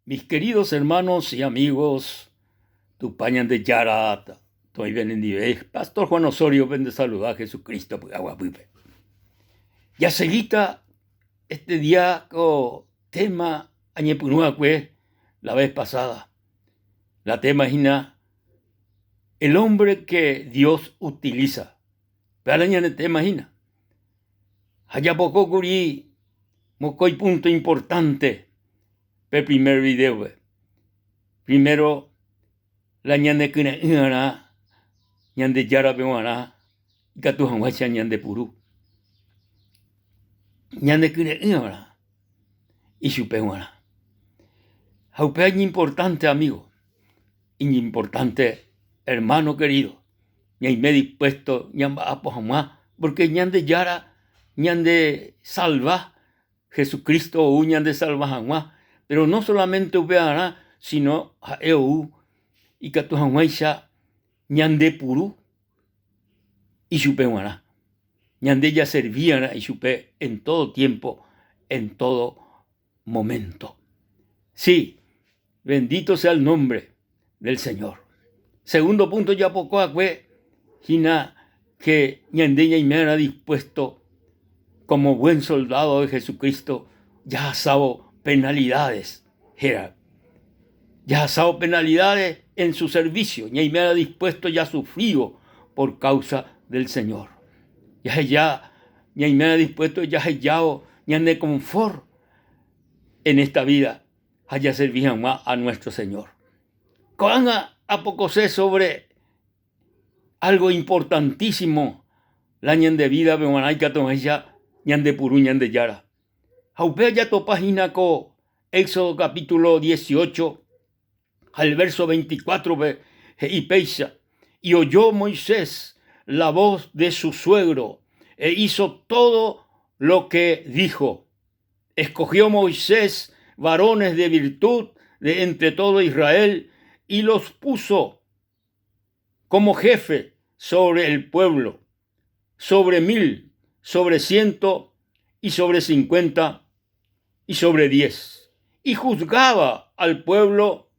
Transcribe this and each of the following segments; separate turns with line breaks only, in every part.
Mis queridos hermanos y amigos, Tupã Ñandejára toĩ penendive. Pastor Juan Osorio pende saluda Jesucristo py'aguapýpe. Jaseguíta este día ko tema añepyrũ va'ekue la vez pasada. La tema hína el hombre que Dios utiliza. Péva la ñane tema hína. Ha japoko kuri mokõi punto importante pe primer videope. Primero, la ñanekyre'ỹ'arã Ñandejárape g̃uarã ikatu hag̃uáicha ñandepuru. Ñanekyre'ỹ'arã ichupe g̃uarã. Ha upéva iñimportánte amigo, iñimportánte hermano querido. Ñaime dispuesto ñamba'apo hag̃ua pórke Ñandejára ñandesalva, Jesucristo ou ñandesalva hag̃ua, péro no solamente upevarã síno ha'e ou ikatu hag̃uáicha ñandepuru ichupe g̃uarã. Ñande jaservi va'erã ichupe en todo tiempo, en todo momento. Sí, bendito sea el nombre del Señor. Segundo punto japoko va'ekue hína que ñande ñaime'arã dispuesto como buen soldado de Jesucristo jahasávo penalidades héra. Jahasávo penalidades en su servicio, ñaime'arã dispuesto jasufrívo por causa del Señor. Jaheja ñaime'arã dispuesto jahejávo ñane confort en esta vida ha jaservi hag̃ua a nuestro Señor. Ko'ág̃a apokose sobre algo importantísimo la ñande vida-pe g̃uarã ikatuhag̃uáicha ñandepuru Ñandejára. Ha upéva jatopa hína ko Éxodo capítulo 18 ha el verso 24-pe he'i péicha, Y oyó Moisés la voz de su suegro e hizo todo lo que dijo. Escogió Moisés varones de virtud de entre todo Israel y los puso como jefe sobre el pueblo, sobre mil, sobre ciento y sobre cincuenta y sobre diez. Y juzgaba al pueblo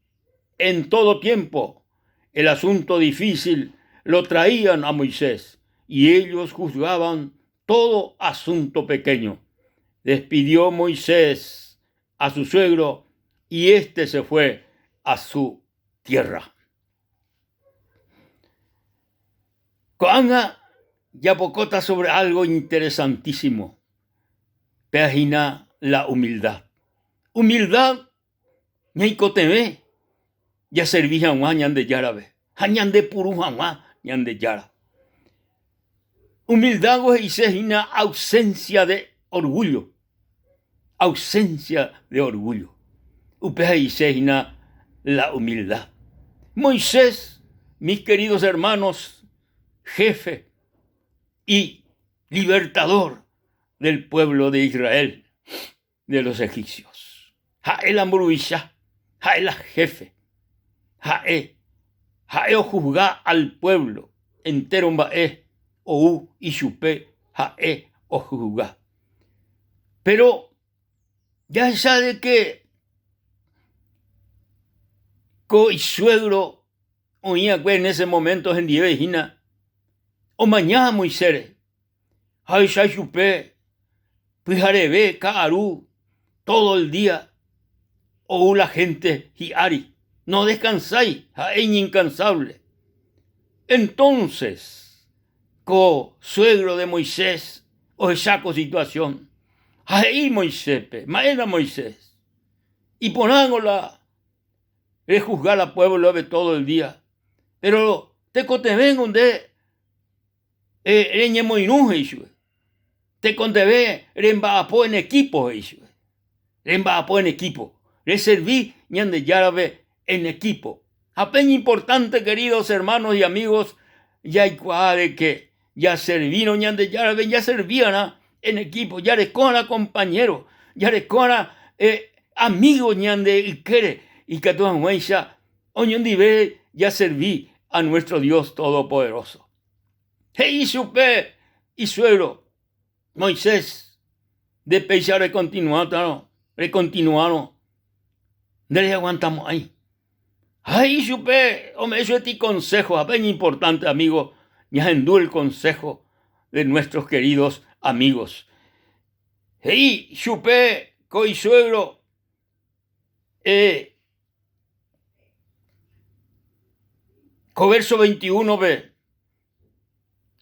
en todo tiempo. El asunto difícil lo traían a Moisés y ellos juzgaban todo asunto pequeño. Despidió Moisés a su suegro y éste se fue a su tierra. Ko'ág̃a japokóta sobre algo interesantísimo, péa hína la humildad. Humildad ñaikotevẽ jaservi hag̃ua Ñandejárape ha ñandepuru hag̃ua Ñandejára. Humildad-gui he'ise hína ausencia de orgullo, ausencia de orgullo. Upéva he'ise hína la humildad. Moisés, mis queridos hermanos, jefe y libertador del pueblo de Israel de los egipcios. Ha'e la mburuvicha, ha'e la jefe, ha'e, ha'e ojuzga al pueblo entero mba'e ou ichupe ha'e ojuzga. Péro jahecha de ke ko isuégro oĩ va'ekue en ese moménto hendive hína omaña Moisésre ha ohecha chupe pyhareve ka'aru tódo el día ou la hénte hi'ári, nodescansái, ha'e iñinkansávle. Entónses ko suégro de Moisés ohecha ko situasión ha he'i Moiséspe, Mba'éra Moisés, iporãngo la rejuzga la puéblope tódo el día, péro tekotevẽngo nde reñemoirũ, he'i chupe, tekotevẽ remba'apo en ekípo, he'i chupe, remba'apo en ekípo, reservi Ñandejárape en ekípo. Ha pe iñimportánte queridos hermanos y amigos jaikuaa de que jaservírõ Ñandejárape jaservi'arã en equipo, jareko'arã compañero, jareko'arã amigo ñande ykére ikatu hag̃uáicha oñondive jaservi a nuestro Dios Todopoderoso. He'i chupe isuegro, Moisés, nde péicha rekontinuátarõ, rekontinuárõ. Ndereaguantamo'ãi. Ha he'i chupe, ome'ẽ chupe ikonsého, ha pe iñimportánte amigo, ñahendu el consejo de nuestros queridos amigos. He'i chupe ko isuegro, eh, ko verso 21-pe,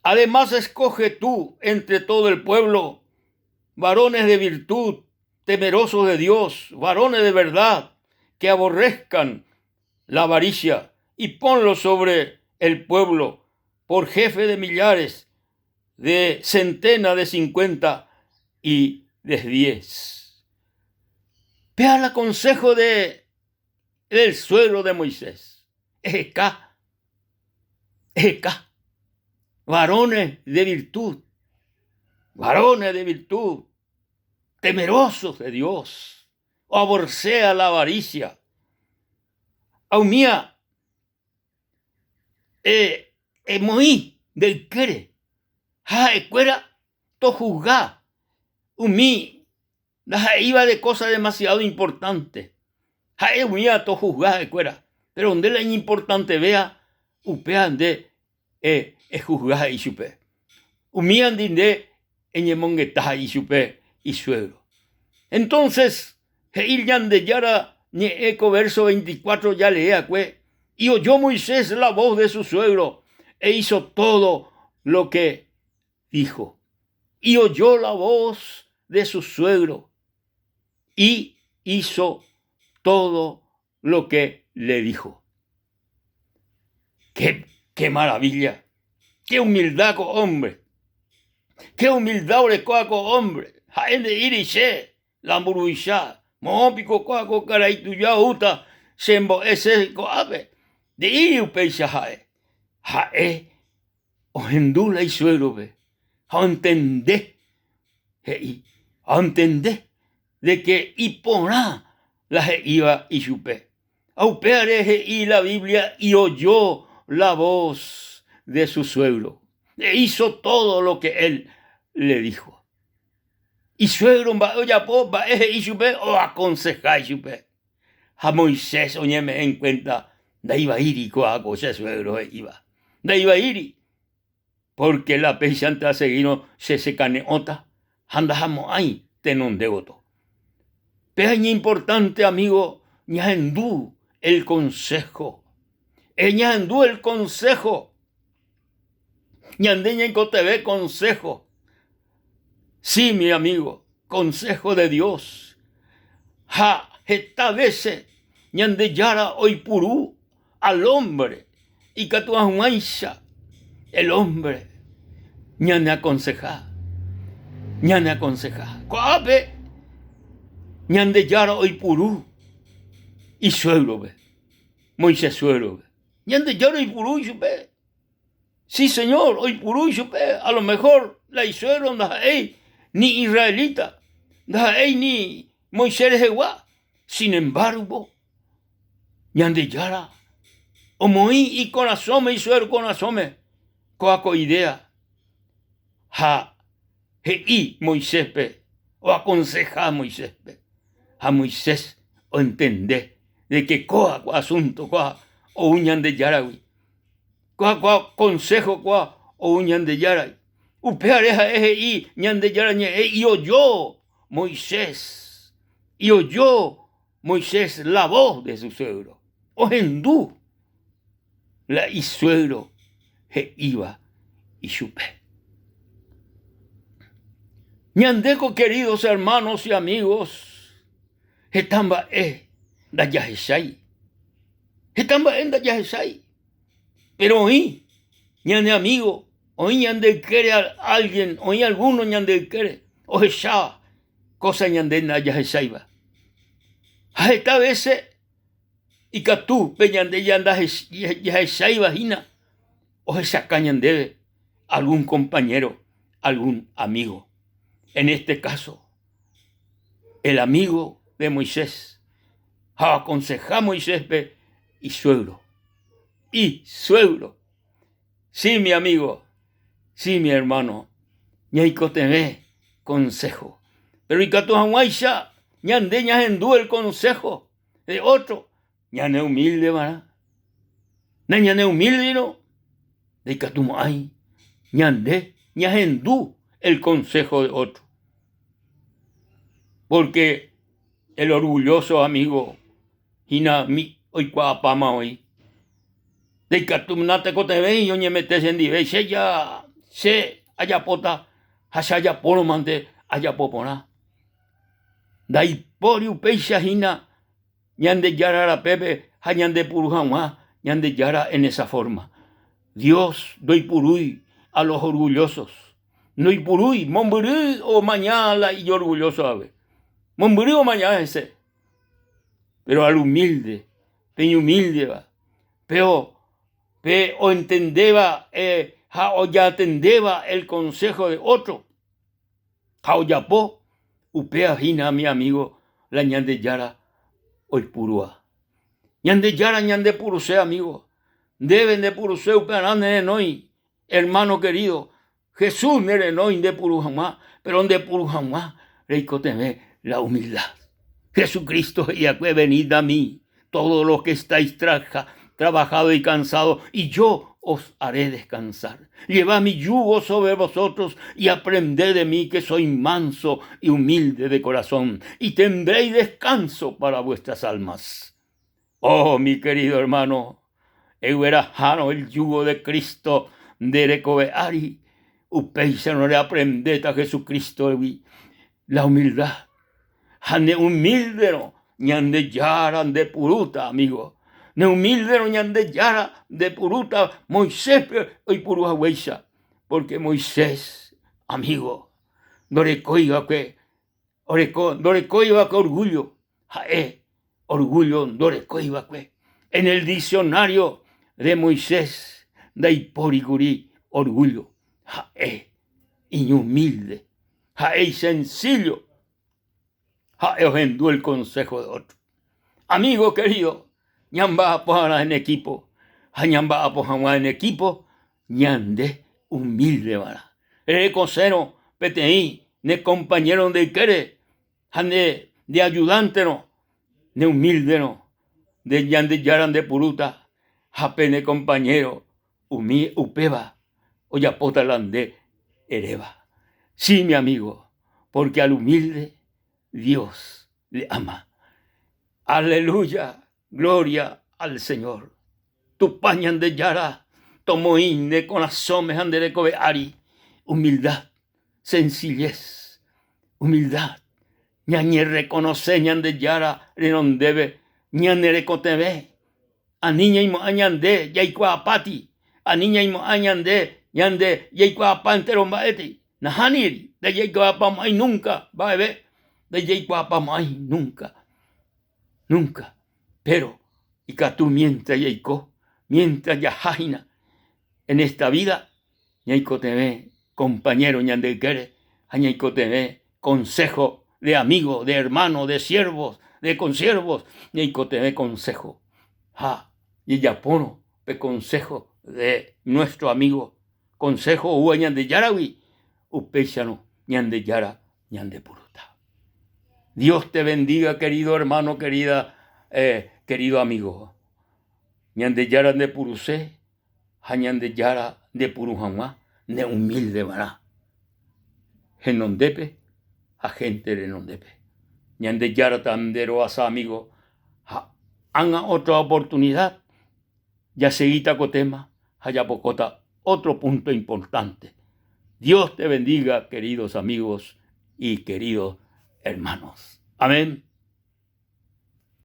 Además escoge tú entre todo el pueblo varones de virtud, temerosos de Dios, varones de verdad, que aborrezcan la avaricia, y ponlos sobre el pueblo por jefe de millares, de centena, de cincuenta y de diez. Péa la consejo de del suegro de Moisés. Eheka, eheka, varones de virtud, varones de virtud, temerosos de Dios, oaborcea la avaricia. Ha umía eh, emoĩ nde ykére ha ha'ekuéra tohusga umi Ndaha'éiva de kósa demasiado importante. Ha'e umíva tohusga ha'ekuéra, péro nde la iñimportantevéva upéva nde ehusga he'i chupe. Umívandi nde eñemongeta he'i chupe isuégro. Entonces he'i Ñandejára ñe'ẽ ko verso 24 jalee akue, Y oyó Moisés la voz de su suegro e hizo todo lo que dijo. Y oyó la voz de su suegro y hizo todo lo que le dijo. Qué, qué maravilla! ¡Qué humildad ko hombre! ¡Qué humildad orekóva ko hombre! Ha'e nde'íri che la mburuvicha, moõ piko kóva ko karai tuja oúta chembo'ese ko'ápe. Nde'íri upéicha ha'e. Ha'e ohendu la isuégrope ha ontende, he'i, ha ontende de ke iporã la he'íva ichupe. Ha upévare he'i la Biblia y oyó la voz de su suegro e hizo todo lo que él le dijo. Isuegro mba'e ojapo, mba'e he'i chupe, oakonseha ichupe. Ha Moisés oñeme'ẽ en cuenta ndaivaíri ko'ã ko che suegro he'íva. Ndaivaíri, porque la péichante asegírõ che chekane'õta ha ndahamo'ãi tenonde gotyo. Péa iñimportánte amigo ñahendu el consejo. Eñahendu el consejo. Ñande ñaikotevẽ consejo. Sí, mi amigo, consejo de Dios. Ha heta vése Ñandejára oipuru al hombre ikatu hag̃uáicha el hombre ñaneakonseha, ñaneakonseha. Ko'ápe Ñandejára oipuru isuégrope, Moisés suégrope. Ñandejára oipuru ichupe. Sí, Señor, oipuru ichupe, a lo mejor la isuegro ndaha'éi ni israelita, ndaha'éi ni Moisés rehegua. Sin embargo, Ñandejára omoĩ ikorasõme, isuegro korasõme kóa ko idea ha he'i Moiséspe, oakonseha Moiséspe. Ha Moisés oentende de que kóa ko asunto kóa ou Ñandejáragui. Kóa kóa consejo kóa ou Ñandejáragui. Upévare ha'e he'i Ñandejára ñe'ẽ y oyó Moisés, y oyó Moisés la voz de su suegro. Ohendu la isuegro he'íva ichupe. Ñandéko queridos hermanos y amigos, heta mba'e ndajahechái. Heta mba'e ndajahechái. Péro oĩ ñane amígo, oĩ ñande ykére álgien, oĩ algúno ñande ykére ohecháva kósa ñande ndajahecháiva. Ha heta vése ikatu pe ñande jahecháiva hína ohechaka ñandéve algún kompañéro, algún amígo. En éste káso, el amígo de Moisés ha oakonseha Moiséspe isuégro. Isuégro. Sí, mi amigo, sí, mi hermano, ñaikotevẽ consejo. Pero ikatu hag̃uáicha ñande ñahendu el consejo. de ótro, ñaneumílde va'erã. Nañaneumíldeirõ ndaikatumo'ãi ñande ñahendu el consejo de ótro. Pórke el orgulloso amigo hína mi oikuaapáma oĩ. Ndaikatu natekotevẽi oñemete chendive, che ja che ajapóta ha che ajapórõmante ajapo porã. Ndaipóri upéicha hína Ñandejára rapépe ha ñandepuru hag̃ua Ñandejára en esa forma. Dios ndoipurúi a los orgullosos, ndoipurúi mombyry omaña la ijorgulloso ave, mombyry omaña hese. Pero al humilde, pe iñumíldeva, pe pe oentendéva ha ojaatendéva el consejo de otro, Ha ojapo upéva hína mi amigo la Ñandejára oipurúva. Ñandejára ñandepuruse amigo, ndéve ndepuruse upearã nerenói, hermano querido, Jesús nerenói ndepuru hag̃ua, pero ndepuru hag̃ua reikotevẽ la humildad. Jesucristo he'iakue, Venid a mí todos los que estáis trabajados y cansados, y yo os haré descansar. Llevad mi yugo sobre vosotros y aprended de mí que soy manso y humilde de corazón, y tendréis descanso para vuestras almas. Oh, mi querido hermano, eguerahárõ el yugo de Cristo nde rekove ári, upéicharõ reaprendéta Jesucristo-gui la humildad. Ha ne humílderõ Ñandejára ndepurúta, amigo. Ne humílderõ Ñandejára ndepurúta Moiséspe oipuru haguéicha, pórke Moisés, amigo, ndorekói va'ekue, oreko, ndorekói va'ekue orgullo, ha'e orgullo ndorekói va'ekue. En el diccionario de Moisés ndaipóri kuri orgullo, ha'e iñumílde, ha'e isencillo, ha'e ohendu el consejo de otro. Amigo querido, ñamba'apo hag̃ua en equipo ha ñamba'apo hag̃ua en equipo ñande humilde va'erã. Rerekosérõ peteĩ ne compañero nde ykére ha nde nde ayudánterõ, ne humilderõ, nde Ñandejára ndepurúta ha pe ne compañero umi upéva ojapóta la nde eréva. Sí, mi amigo, porque al humilde Dios le ama. Aleluya, gloria al Señor. Tupã Ñandejára tomoĩ ne korasõme ha nde rekove ári humildad, sencillez, humildad. Ñañerrekonose Ñandejára renondépe ñane rekotevẽ. Ani ñaimo'ã ñande jaikuaapáti, ani ñaimo'ã ñande ñande jaikuaapa entéro mba'éti. Nahániri, ndajaikuaapamo'ãi núnka mba'eve, ndajaikuaapamo'ãi núnka, núnka. Péro ikatu miéntra jaiko, miéntra jaha hína en esta vida, ñaikotevẽ kompañéro ñande ykére ha ñaikotevẽ konsého de amígo, de ermáno, de siérvos, de konsiérvos, ñaikotevẽ konsého. Ha jajapórõ pe konsého de nuéstro amígo, konsého oúva Ñandejáragui, upéicharõ Ñandejára ñandepurúta. Dios te bendiga querido hermano, querida, eh, querido amigo. Ñandejára ndepuruse ha Ñandejára ndepuru hag̃ua ne humilde va'erã henondépe ha hénte renondépe. Ñandejára ta nde rohasa amigo ha ág̃a otra oportunidad jasegíta ko tema ha japokóta otro punto importante. Dios te bendiga queridos amigos y queridos hermanos. Amén.